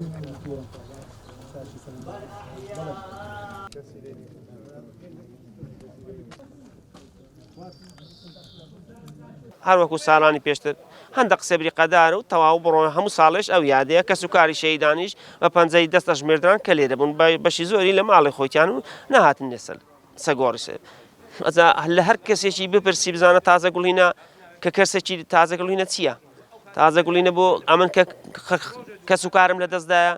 هەر وەکو ساڵانی پێشتر هەندە قسە بریقەدارە و تەواو بڕۆن هەموو ساڵێش ئەو یادەیە کەس و کاری شەیدانیش بە پەنجەی دەست ئەژمێردران کە لێرە بوون بەشی زۆری لە ماڵی خۆیان و نەهاتن لەسەر سەگۆڕی سەر ئەجا لە هەر کەسێکی بپرسی بزانە تازە گوڵینە کە کەسێکی تازە گوڵینە چییە؟ تازە گوڵینە بۆ ئەمن کە کەس و کارم لە دەستدایە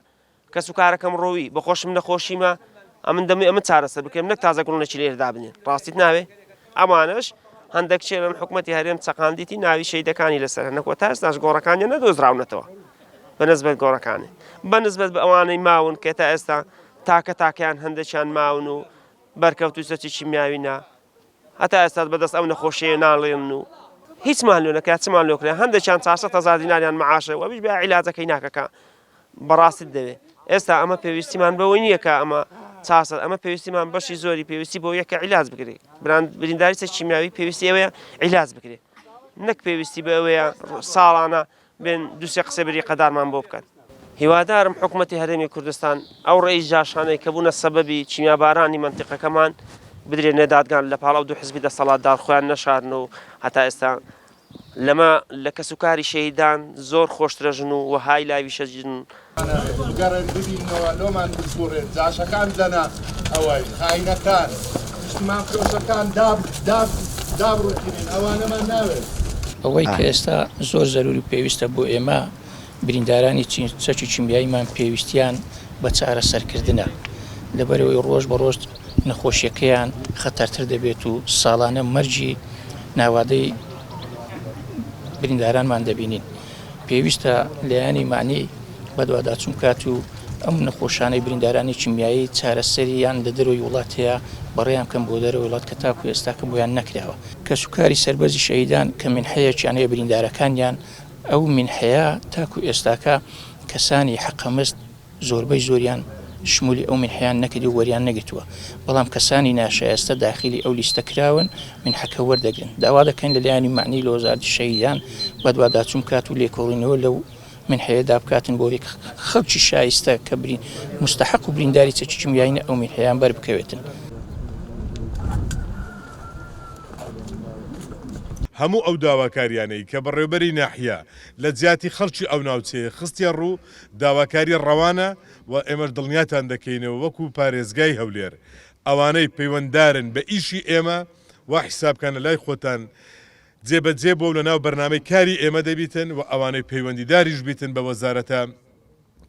کەس و کارەکەم ڕۆوی بەخۆشم نەخۆشیمە ئەمن دەمێ ئەمن چارەسەر بکەم نەک تازە گوڵنەکی لێرە دابنێن ڕاستیت ناوێ ئەمانەش هەندێک چێرن حکوومەتتی هەرێم چەقاندیتی ناوی شەیدەکانی لەسەر نەکۆ تا ئێستاش گۆڕەکانیان نەدۆزراونەتەوە بەنسبەت گۆڕەکانی بەنسبەت بە ئەوانەی ماون کە تا ئێستا تاکە تاکەیان هەندێکیان ماون و بەرکەوتوی چەکی کیمیاوی نا هەتا ئێستاش بەدەست ئەو نەخۆشیەیە ناڵێنن و هیچمان لۆ نەکرا چمان لۆ کرا هەندێکیان 400 هەزار دیناریان معاشە و ئەویش بە عیلاجەکەی ناکەکە بەڕاستیت دەوێ ئێستا ئەمە پێویستیمان بەوە نییە کە ئەمە 400 ئەمە پێویستیمان بەشی زۆری پێویستی بۆ یەکە عیلاج بکرێت براند برینداری چەکی کیمیاوی پێویستی ئەوەیە عیلاج بکرێت نەک پێویستی بە ئەوەیە ساڵانە بێن دوسێ قسەی بریقەدارمان بۆ بکەن. هیوادارم حکومەتی هەرێمی کوردستان ئەو ڕەئیس جاشانەی کە بوونە سەبەبی کیمیابارانی مەنتیقەکەمان بدرێنە دادگان لە پاڵ ئەو دوو حزبی دەسەڵاتدار خۆیان نەشارن و هەتا ئێستا لەمە لە کەسوکاری شەهیدان زۆر خۆشترە ژن و وەهای لاویشە ژن. بگەڕێن ببیننەوە لۆمان بسوڕێن جاشەکان دەنا ئەوەی خاینەکان نیشتمان فرۆشەکان داب داب دابڕوتینن ئەوانەمان ناوێت. ئەوەی کە ئێستا زۆر زەروری و پێویستە بۆ ئێمە بریندارانی چەکی کیمیاییمان پێویستیان بە چارەسەرکردنە، لەبەرئەوەی ڕۆژ بە ڕۆژ نەخۆشیەکەیان خەتەرتر دەبێت و ساڵانە مەرگی ناوادەی بریندارانمان دەبینین. پێویستە لایەنی مەعنی بەدواداچوون بکات و ئەم نەخۆشانەی بریندارانی کیمیایی چارەسەریان لە دەرەوەی وڵات هەیە بەڕێیان بکەن بۆ دەرەوەی وڵات کە تاکو ئێستاکە بۆیان نەکراوە. کەسوکاری سەربەرزی شەهیدان کە مینحەیەکیان هەیە بریندارەکانیان ئەو مینحەیە تاکو ئێستاکە کەسانی حەقەمست زۆربەی زۆریان شمولی ئەو مینحەیان نەکردوە و وەریان نەگرتووە، بەڵام کەسانی ناشایەستە داخیلی ئەو لیستە کراون مینحەکە وەردەگرن، داوا دەکەین لە لایەنی مەعنی لە وەزارەتی شەهیدان بەدواداچوون بکات و لێکۆڵینەوە لەو مینحەیەدا بکاتن بۆ ئەوەی خەڵکی شایستە کە برین موستەحەق و برینداری چەکی کیمیایین ئەو مینحەیان بەربکەوێتن. هەموو ئەو داواکاریانەی کە بەڕێوبەری ناحیە لە جیاتی خەڵکی ئەو ناوچەیە خستیە ڕوو، داواکاری ڕەوانە و ئێمەش دڵنیاتان دەکەینەوە وەکو پارێزگای هەولێر ئەوانەی پەیوەنددارن بە ئیشی ئێمە وا حیساب بکەن لە لای خۆتان جێبەجێ بووە و لە ناو بەرنامەی کاری ئێمە دەبیتن و ئەوانەی پەیوەندیداریش بیتن بە وەزارەتە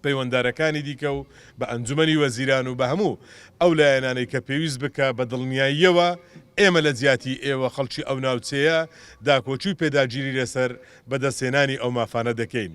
پەیوەندارەکانی دیکە و بە ئەنجومەنی وەزیران و بە هەموو ئەو لایەنانەی کە پێویست بکا بە دڵنیاییەوە ئێمە لە جیاتی ئێوە خەڵکی ئەو ناوچەیە داکۆکی و پێداگیری لەسەر بەدەستهێنانی ئەو مافانە دەکەین.